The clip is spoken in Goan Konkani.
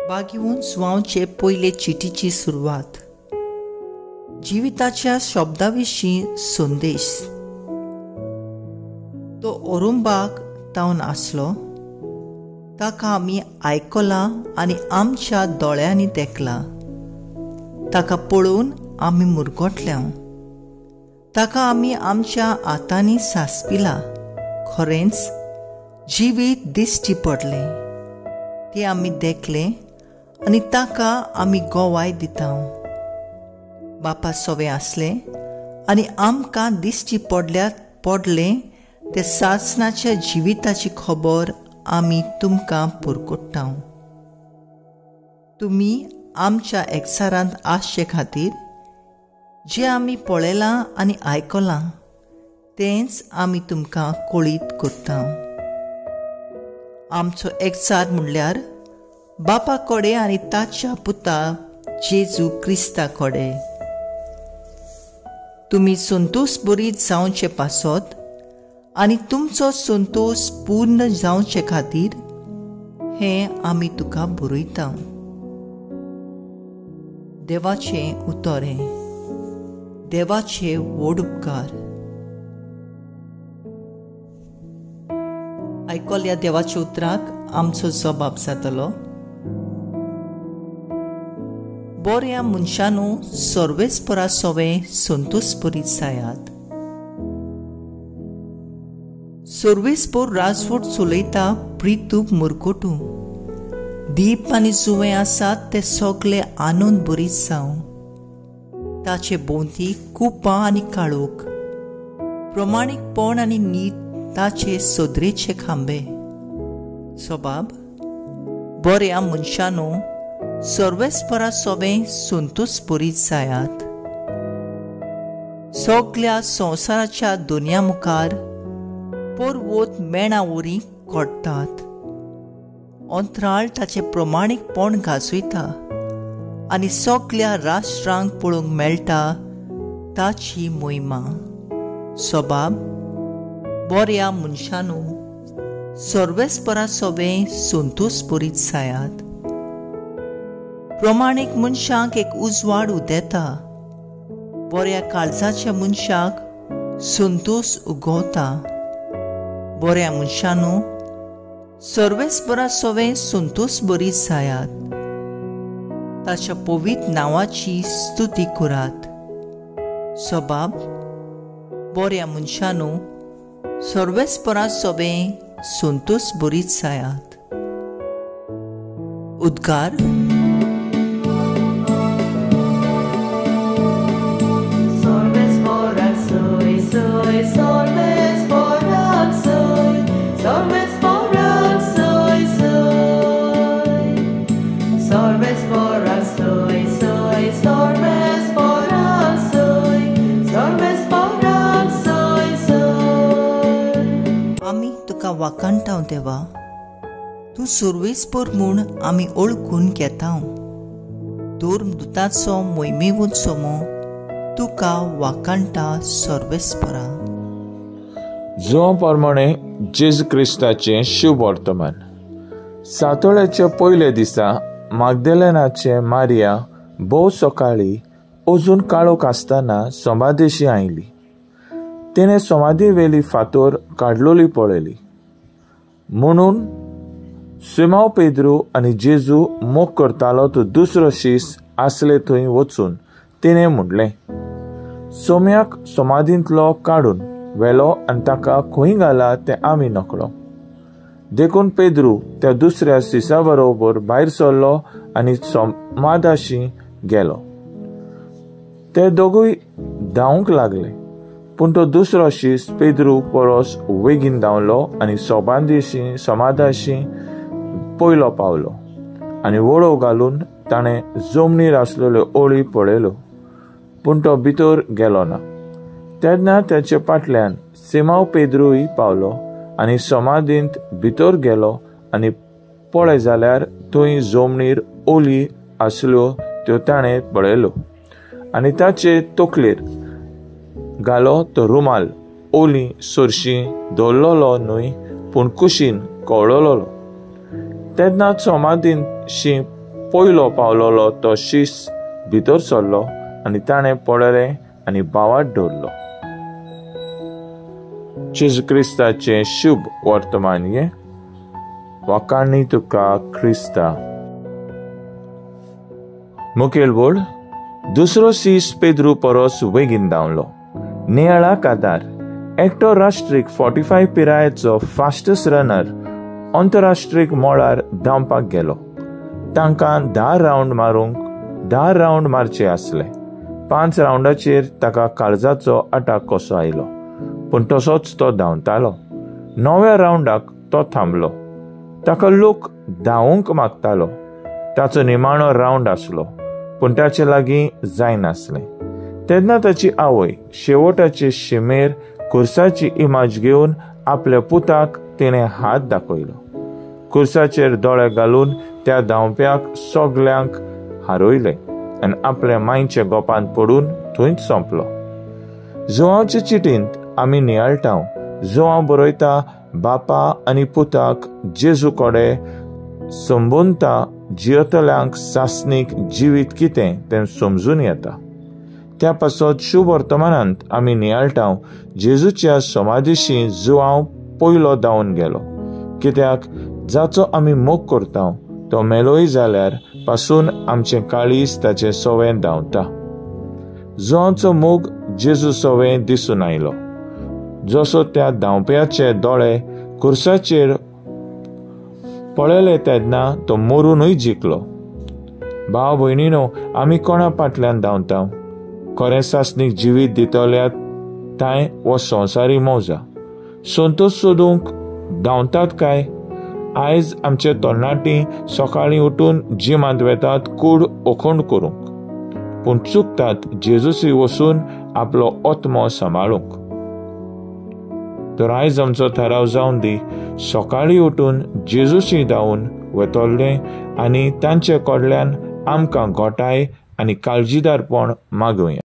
बागीवन सुवांवचे पयले चिटीची सुरवात. जिविताच्या शब्दा विशीं संदेश. तो ओरुंबाक तावन आसलो, ताका आमी आयकला आनी आमच्या दोळ्यांनी देखला. ताका पळोवन आमी मुरगटल्या, ताका आमी आमच्या हातांनी सासपिला. खरेंच जिवीत दिश्टी पडलें, तें आमी देखलें आनी ताका आमी गोवाय दिता. बापा सोवे आसलें आनी आमकां दिश्टी पडलें ते सासणाच्या जिविताची खबर आमी तुमकां पुरकोट्टा. तुमी आमच्या एकचारांत आसचे खातीर जें आमी पळयलां आनी आयकलां तेंच आमी तुमकां कळीत करता. आमचो एकचार म्हणल्यार बापा कडेन आनी ताच्या पुता जेजू क्रिस्ता कडेन. तुमी संतोष बरीत जावचे पासत आनी तुमचो संतोष पूर्ण जावचे खातीर हें आमी तुका बरयता. देवाचें उतर हें, देवाचे व्हड उपकार. आयकल्या देवाच्या उतराक आमचो जबाब जातलो. बऱ्या मनशानू सर्वेस्परा सोवे संतोष बरीत जायात. सर्वेस्पर राजवट चलयता प्रितूप मुरकोटू. दीप आनी जुवें आसात ते सगळे आनंद बरीत जावं. ताचे भोंवती कुपां आनी काळोख, प्रमाणीकपण आनी नीत ताचे सदरेचे खांबे. सबाब बऱ्या मनशानू सर्वेस्परा सोवे संतोष बरीत जायात. सगल्या संवसाराच्या दुनिया मुखार पर्वत मेणा वरी कोडटात. अंतराळ ताचें प्रमाणीकपण गाजयता आनी सगल्या राष्ट्रांक पळोवंक मेळटा ताची मोहिमा. सबाब बऱ्या मनशानू सर्वेस्परा सोवे संतोष बरीत जायात. प्रमाणीक मनशांक एक उजवाड उदेता, बऱ्या काळजाच्या मनशाक संतोष उगवता. बऱ्या मनशानू सर्वेस्परा सोवे संतोष बरीत जायात. ताच्या पवित्र नांवाची स्तुती करात. सबाब बऱ्या मनशानू सर्वेस्परा सोवे संतोष बरीत जायात. उद्गार. आमी तुका वाखाणटाव देवा, तूं सर्वेस्पर म्हूण आमी ओळखून घेताव. धर्मदुताचो मोहिमेवंत सोमो तुका वाखाणटा सर्वेस्परा. जुवां प्रमाणे जेजू क्रिस्ताचें शुभ वर्तमान. सातोळ्याच्या पयल्या दिसा मागदेलेनाचे मारिया भोव सकाळी अजून काळोख आसतना समाधेशी आयली. तिणें समाधी वेली फातोर काडलोली पळयली. म्हणून सिमांव पेद्रू आनी जेजू मोग करतालो तो दुसरो शीस आसले थंय वचून तिणें म्हणलें, सोम्याक समाधींतलो काडून व्हेलो आनी ताका खंय घाला तें आमी नकळो. देखून पेद्रू त्या दुसऱ्या शिसा बरोबर भायर सरलो आनी समाधाशी गेलो. ते दोगूय धांवंक लागले, पूण तो दुसरो शीस पेद्रू परस वेगीन धांवलो आनी समाधाशी पयलो पावलो आनी वळोव घालून ताणें जमनीर आसलेल्यो ओळी पळयल्यो, पूण तो भितर गेलो ना. तेन्ना ताचे फाटल्यान सिमांव पेद्रूय पावलो आनी समाधींत भितर गेलो आनी पळय जाल्यार थंय जमनीर ओली आसल्यो त्यो ताणें पळयल्यो आनी ताचे तकलेर घालो तो रुमाल ओली सरशी दवरलेलो न्हय, पूण कुशीन कवळलेलो. तेन्ना समाधींतशी पयलो पावलोलो तो शीस भितर सरलो आनी ताणें पळयलें आनी भावार्थ दवरलो. जेजू क्रिस्ताचें शुभ वर्तमान हें. वाखाणी तुका क्रिस्ता. मुखेल बोल. दुसरो शीस पेद्रू परस बेगीन धांवलो. नियाळा कादार एकटो राष्ट्रीक 45 पिरायेचो फास्टस्ट रनर अंतरराष्ट्रीय मळार धांवपाक गेलो. तांकां 10 रावंड मारचे आसले. 5 रावंडाचेर ताका काळजाचो अटाक कसो आयलो, पूण तसोच तो धांवतालो. 9व्या रावंडाक तो थांबलो. ताका लोक धांवूंक मागतालो. ताचो निमाणो रावंड आसलो, पूण ताचे लागीं जायनासलें. तेन्ना ताची आवय शेवटाचे शिमेर कुर्साची इमाज घेवन आपल्या पुताक तिणें हात दाखयलो. कुर्साचेर दोळे घालून त्या धांवप्याक सगल्यांक हारयले आनी आपल्या मांयच्या गोपांत पडून थंयच सोंपलो. जुवांवचे चिटींत आमी नियाळटा. जुवांव बरयता, बापा आनी पुताक जेजू कडेन संबंदता जियेतल्यांक सासणीक जिवीत कितें तें समजून येता. त्या पासत शुभ वर्तमानांत आमी नियाळटा जेजूच्या समाधीशी जुवांव पयलो धांवन गेलो, कित्याक जाचो आमी मोग करता तो मेलोय जाल्यार पासून आमचें काळीज ताचें सवें धांवता. जुवांवचो मोग जेजू सवें दिसून आयलो. जसो त्या धांवप्याचे दोळे कुर्साचेर पळयले तेन्ना तो मरुनूय जिखलो. भाव भयणीनो, आमी कोणा फाटल्यान धांवता? खरें सासणीक जिवीत दितल्या तांय वो संवसारी मौजा संतोश सोदूंक धांवतात काय? आयज आमचे तरणाटी सकाळीं उठून जिमांत वेतात कूड ओखंड करूंक, पूण चुकतात जेजूसी वचून आपलो आत्मो सांबाळूंक. तर आयज आमचो थाराव जावन दी, सकाळीं उठून जेजूशी धांवून वेतोल्ले आनी तांचे कडल्यान आमकां घोटाय आनी काळजीदारपण मागुया.